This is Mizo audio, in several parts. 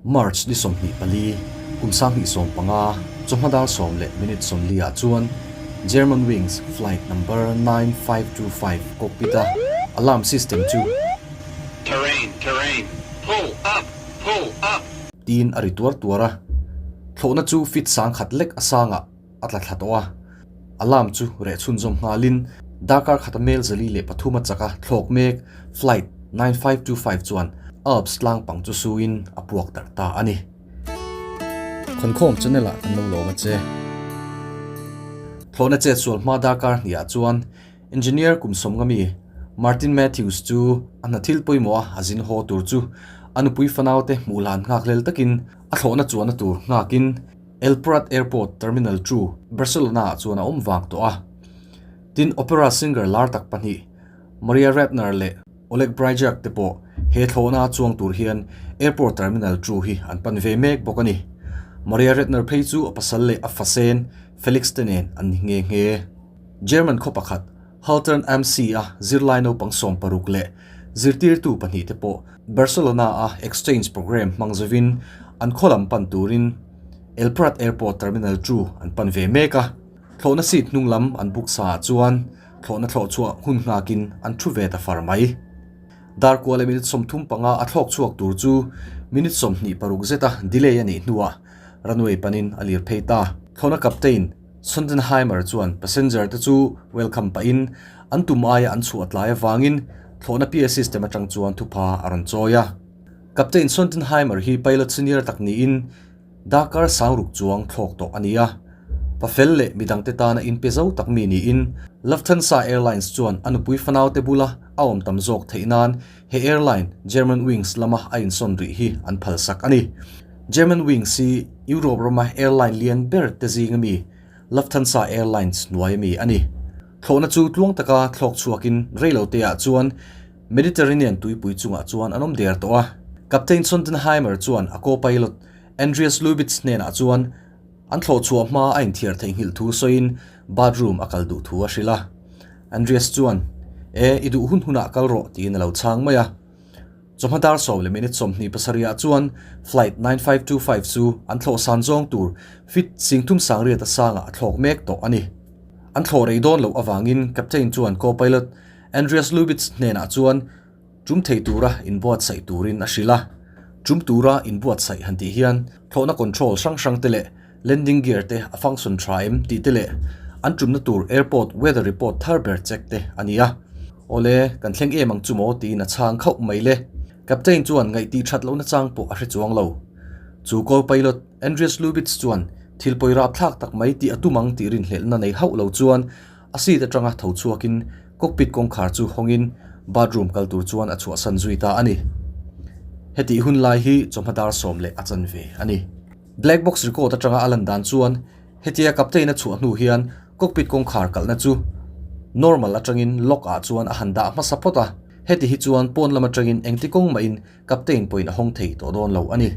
March ni 24, kum 2015, chawhma dar sawm leh minute 40 ah chuan Germanwings flight number 9525 cockpit a alarm system chu Terrain, terrain, pull up, pull up. Tiin a ri tuar tuar a, thlawhna chu feet 1000 lek a sangah a tla thla tawh a, alarm chu reh chhunzawm nghalin darkar khata mel 403 a chak a thlawk mek flight 9525 chuan Alps tlang pang chu suin a puak darh ta a ni. Khawnkhawm channel ah kan lo lawm a che. Thlawhna chet sual hma darkar hniah chuan Engineer kum sawmnga mi Martin Matthews chu a hna thil pawimawh a a zin haw tur chu a nupui fanaute hmuh hlan nghak hlel takin a thlawhna chuanna tur nghakin El Prat Airport Terminal 2, Barcelona-ah chuan a awm vang tawh a. Tin, opera singer lar tak pahnih, Maria Ratner leh Oleg Bryjak te pawh he thlawhna chuang tur hian Airport Terminal 2 hi an pan ve mek bawk a ni. Maria Ratner phei chu a pasal leh a fasen Felix te nen an ni nghe nghe. German khaw pakhat, Haltern am See-a zirlai naupang 16 leh zirtirtu pahnih te pawh Barcelona-a exchange programme hmang zovin an khaw lam pan turin El Prat Airport Terminal 2 an pan ve mek a. Thlawhna seat hnung lam an book sa ah chuan thlawhna thlawh chhuah hun nghakin an thu ve ta far mai. Dar kua leh minute 35 a thlawk chhuak tur chu minute 26 zeta delay a nih hnuah runway panin a lir phei ta. Thlawhna captain Sondenheimer chuan passenger te chu welcome pahin an tum aia an chhuah tlai avangin thlawhna PA system atang chuan thupha a rawn chawi a. Captain Sondenheimer hi pilot senior tak niin darkar 6000 chuang thlawk tawh a ni a. Pafel leh midangte tana inpe zo tak mi niin Lufthansa Airlines chuan a nupui fanaute bula a awm tam zawk theih nan he airline Germanwings lama a insawn rih hi an phalsak a ni. Germanwings hi Europe rama airline lian ber te zinga mi Lufthansa Airlines hnuai ami a ni. Thlawhna chu tluang taka thlawk chhuakin reiloteah chuan Mediterranean tuipui chungah chuan an awm der tawh a. Captain Sondenheimer chuan a co-pilot Andreas Lubitz hnenah chuan an thlawh chhuah hma a inthiar theihnghilh thu sawiin bathroom a kal duh thu a hrilh a. Andreas chuan, E, i duh hun hunah kal rawh tiin a lo chhang mai a. Chawhma dar sawm leh minute 27 ah chuan flight 9525 chu an thlawh san zawng tur feet 3800 a sangah a thlawk mek tawh a ni. An thlawh rei dawn loh avangin captain chuan co-pilot Andreas Lubitz hnenah chuan tum thei tura inbuatsaih turin a hrilh a. Tum tura inbuatsaih han tih hian thlawhna control hrang hrang te leh landing gear te a function tha em tih te leh an tumna tur airport weather report thar ber check te a ni a. Awle, kan thleng em ang chu maw tiin a chhang khauh mai le. Captain chuan ngaihtih that lohna chang pawh a hre chuang lo. Chu co-pilot Andreas Lubitz chuan thil pawi rapthlak tak mai tih a tum ang tih rinhlelhna nei hauh lo chuan a seat atanga tho chhuakin cockpit kawngkhar chu hawngin bathroom kal tur chuan a chhuahsan zui ta a ni. Hetih hun lai hi chawhma dar sawm leh a chanve a ni. Black box record atanga a lan dan chuan hetia captain a chhuah hnu hian cockpit kawngkhar kalhna chu normal atangin lock ah chuan a han dah hmasa phawt a, heti hi chuan pawn lam atangin engti kawng mahin captain pawhin a hawng thei tawh dawn lo a ni.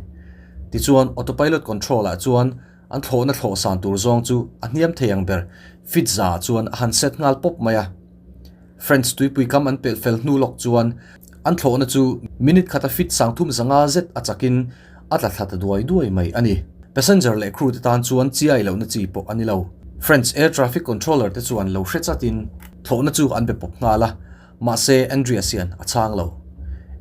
Tichuan autopilot control ah chuan an thlawhna thlawh san tur zawng chu a hniam thei ang ber feet za ah chuan a han set nghal pawp mai a. French tuipui kam an pelh fel hnu lawk chuan an thlawhna chu minute khata feet 350 zet a chakin a tla thla ta duai duai mai a ni. Passenger leh crew te tan chuan chiai lohna chi pawh a ni lo. French air traffic controller te chuan lo hre chatin thlawhna chu an be pawp nghal a, mahse Andreas hian a chhang lo.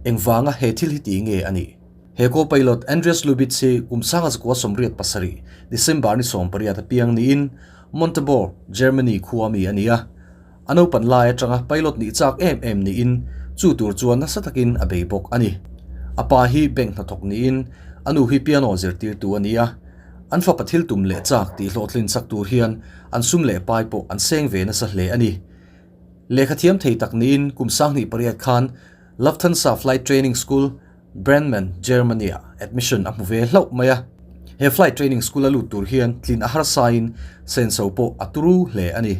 Engvanga he thil hi ti nge a nih? He co-pilot Andreas Lubitz hi kum 1987 December ni 18 a piang niin Montebourg, Germany khua mi a ni a. A naupan lai atanga pilot nih chak em em niin chu tur chuan nasa takin a bei bawk a ni. A pa hi bank hnathawk niin a nu hi piano zirtirtu a ni a. An fapa thil tum leh chak tih hlawhtlin chak tur hian an sum leh pai pawh an seng ve nasa hle a ni. Lehkha thiam thei tak niin kum 2008 khan Lufthansa Flight Training School, Bremen, Germany-ah admission a hmu ve hlauh mai a. He flight training school a lut tur hian tlin a harsain senso pawh a turu hle a ni.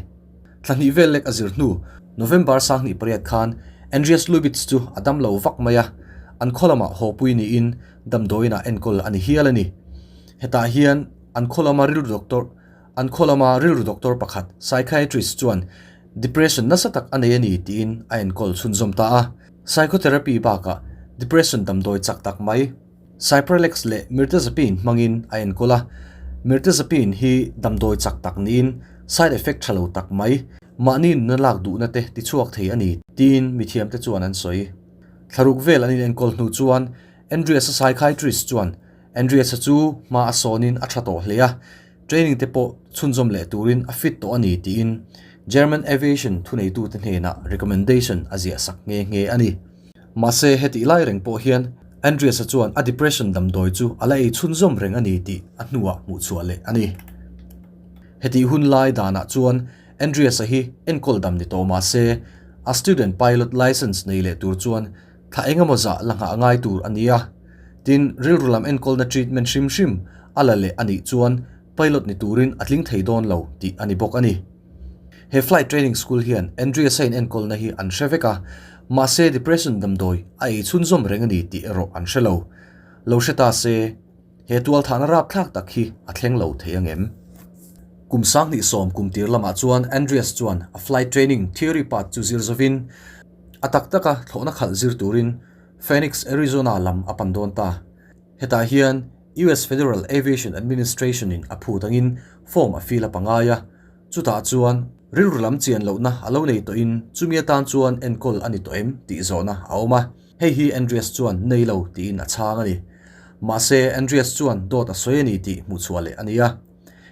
Thla hnih vel lek a zir hnu, November 28 khan Andreas Lubitz chu a dam lo vak mai a, an khaw lamah hawpui niin damdawiinah enkawl a ni hial a ni. Hetah hian an khaw lama rilru doctor an khaw lama rilru doctor pakhat, psychiatrist chuan depression nasa tak a nei a ni tiin a enkawl chhunzawm ta a. Psychotherapy bakah depression damdawi chak tak mai. Cipralex leh Mirtazapine hmangin a enkawl a. Mirtazapine hi damdawi chak tak niin side effect tha lo tak mai, mahni nuna lak duhna te tichhuak thei a ni tiin mithiamte chuan an sawi. Thlaruk vel an inenkawl hnu chuan Andreas-a psychiatrist chuan Andreas-a chu hma a sawnin a tha tawh hle a, training te pawh chhunzawm leh turin a fit tawh a ni tiin German Aviation thuneitute hnenah recommendation a ziah sak nghe nghe a ni. Mahse hetih lai reng pawh hian Andreas-a chuan a depression damdawi chu a la ei chhunzawm reng a ni tih a hnuah hmuhchhuah leh a ni. Hetih hun lai danah chuan Andreas-a hi enkawl dam ni tawh mahse a student pilot licence nei leh tur chuan Thla engemaw zah la nghah ngai tur a ni a, tin, rilru lam enkawlna treatment hrim hrim a la leh a nih chuan pilot ni turin a tling thei dawn lo tih a ni bawk a ni. He flight training school hian Andrea Sain enkawlna hi an hre vek a, mahse depression damdawi a ei chhunzawm reng a ni tih erawh an hre lo. Lo hre ta se, he tualthahna rapthlak tak hi a thleng lo thei angem? Kum 2010 kum tir lamah chuan Andreas chuan a flight training theory part chu zir zovin, A tak taka thlawhna khalh zir turin Phoenix, Arizona lam a pan dawn ta. Hetah hian US Federal Aviation Administration in a phut angin form a fill up a ngai a, chutah chuan rilru lam chian lohna a lo nei tawhin chumi atan chuan enkawl a ni tawh em tih zawhna a awm a, hei hi Andreas chuan nei lo tiin a chhang a ni. Mahse, Andreas chuan dawt a sawi a ni tih hmuhchhuah leh a ni a.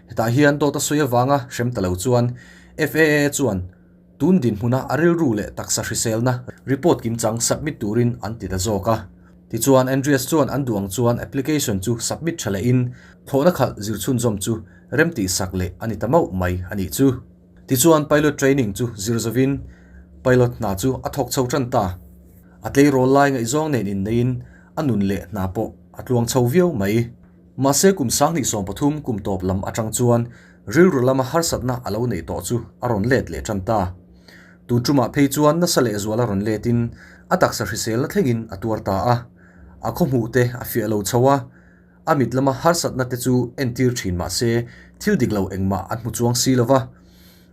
Hetah hian dawt a sawi avanga hrem ta lo chuan FAA chuan Tun dinhmuna a rilru leh taksa hriselna report kimchang submit turin an ti ta zawk a. Tichuan, Andreas chuan an duh ang chuan application chu submit tha lehin thlawhna khalh zir chhunzawm chu remtihsak leh a ni ta mauh mai a nih chu. Tichuan, pilot training chu zir zovin pilot hna chu a thawk chho tan ta. A tleirawl lai ngaihzawng nen inneiin a nun leh hna pawh a tluang chho viau mai. Mahse kum 2013 kum tawp lam atang chuan rilru lama harsatna a lo neih tawh chu a rawn let leh tan ta. Tun tumah phei chuan nasa lehzual a rawn letin a taksa hriselna thlengin a tuar ta a. A khawhmuh te a fiah lo chho a, a mit lama harsatna te chu entir thin mahse thil dik lo engmah an hmu chuang si lo va.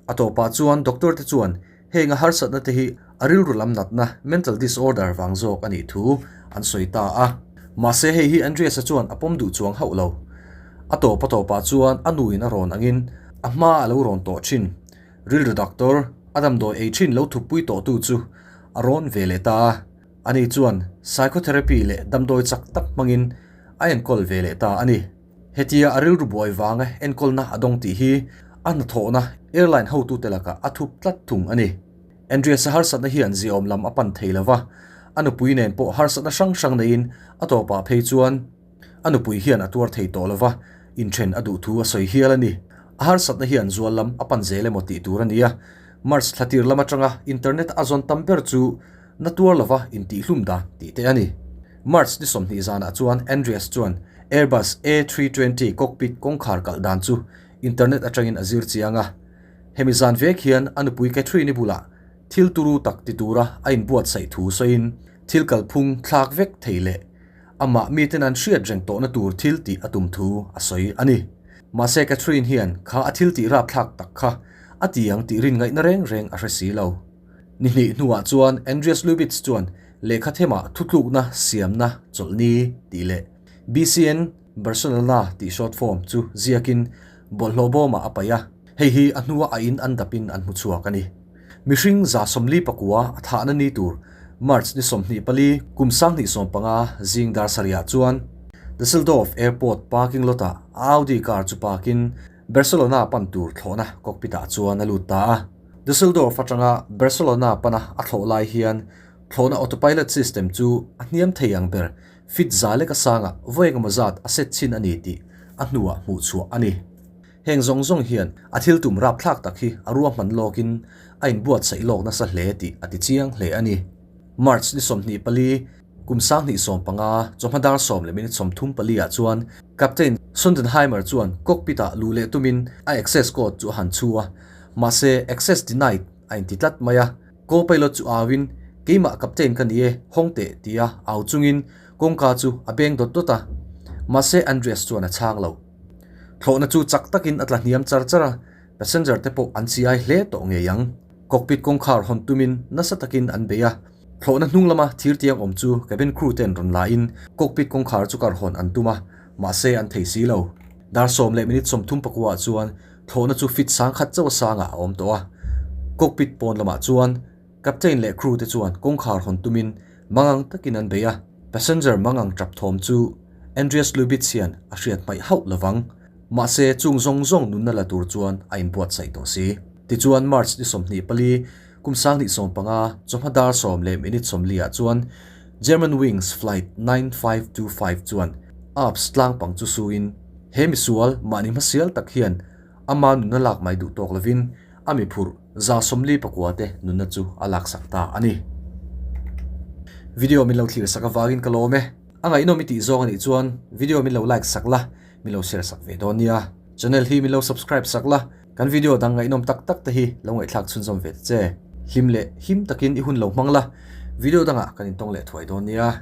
A tawpah chuan doctor te chuan heng a harsatna te hi a rilru lam natna, mental disorder, vang zawk a nih thu an sawi ta a. Mahse hei hi Andreas-a chuan a pawm duh chuang hauh lo. A tawp a tawpah chuan a nuin a rawn angin a hma a lo rawn tawh thin. Rilru doctor, a damdawi ei thin lo thuppui tawhtu chu a rawn ve leh ta a. Ani chuan psychotherapy leh damdawi chak tak hmangin a enkawl ve leh ta a ni. Hetia a rilru buai vanga enkawlna a dawng tih hi a hnathawhna airline hotute lakah a thup tlat thung a ni. Andreas-a harsatna hian ziaawm lam a pan thei lo va, a nupui nen pawh harsatna hrang hrang neiin a tawpah phei chuan a nupui hian a tuar thei tawh lo va, inthen a duh thu a sawi hial a ni. A harsatna hian zual lam a pan zel emaw tih tur a ni a, March thla tir lam atanga internet a zawn tam ber chu na tuar lova intihhlum dan tih te a ni. March ni 20 zanah chuan Andreas chuan Airbus A320 cockpit kawngkhar kalh dan chu internet atangin a zir chiang a. Hemi zan vek hian a nupui Catherine-i bulah thil turu tak ti tura a inbuatsaih thu sawiin thil kalphung thlak vek thei leh amah miten an hriat reng tawhna tur thil tih a tum thu a sawi a ni. Mahse Catherine hian kha a thil tih rapthlak tak kha a ti ang tih rin ngaihna reng reng a hre si lo. Ni hnih hnuah chuan Andreas Lubitz chuan lehkha themah thutlukna siamna chawlhni tih leh BCN Barcelona tih short form chu ziakin bawlhhlawh bawmah a paih a, hei hi a hnua a in an dapin an hmu chhuak a ni. Mihring 49 a thahna ni tur March ni 24 kum 2015 zing dar sarihah chuan Dusseldorf Airport parking lot-ah a Audi car chu park-in Barcelona pan tur thlawhna cockpit-ah chuan a lut ta a. Dusseldorf atanga Barcelona pana a thlawh lai hian thlawhna autopilot system chu a hniam thei ang ber Fit za lek a sangah vawi engemaw zat a set chhin a ni tih a hnuah hmuh chhuah a ni. Heng zawng zawng hian a thil tum rapthlak tak hi a ruahman lawkin a inbuatsaih lawk nasa hle tih a ti chiang hle a ni. March ni 24, kum 2015, chawhma dar sawm leh minute 34 ah chuan Captain Sondenheimer chuan cockpit-ah luh leh tumin a access code chu a han chhu a, mahse access denied a inti tlat mai a. Co-pilot chu auin, Keimah captain ka ni e, hawng teh, tia au chungin kawngka chu a beng dawt dawt a. Mahse Andreas chuan a chhang lo. Thlawhna chu chak takin a tla hniam char char a, passenger te pawh an chi ai hle tawh ngei ang. Cockpit kawngkhar hawn tumin nasa takin an bei a. Thlawhna hnung lama thir tiang awm chu cabin crew ten rawn la in cockpit kawngkhar chu kar hawn an tum a, mahse an thei si lo. Dar sawm leh minute sawmthum pakua ah chuan thlawhna chu feet sangkhat chauh a sangah a awm tawh a. Cockpit pawn lamah chuan captain leh crew te chuan kawngkhar hawn tumin mangang takin an bei a, passenger mangang tap thawm chu Andreas Lubitz hian a hriat hmaih hauh lovang. Mahse chung zawng zawng nunna la tur chuan a inbuatsaih tawh si. Tichuan March ni 24 Kum 2015 chawhma dar sawm leh minute sawmli ah chuan Germanwings flight 9525 chuan Alps tlangpang chu suin he misual mahni hmasial tak hian ama nunna lak mai duh tawk lovin a miphurh 144 te nunna chu a laksak ta a ni. Video min lo thlir sak avangin ka lawm e. A ngaihnawm i tih zawng a nih chuan video min lo like sak la, min lo share sak ve dawn nia. Channel hi min lo subscribe sak la. Kan video dang ngaihnawm tak tak te hi lo ngaihthlak chhunzawm ve ta che. Hlim leh him takin i hun lo hmang la, video dangah kan intawng leh thuai dawn nia.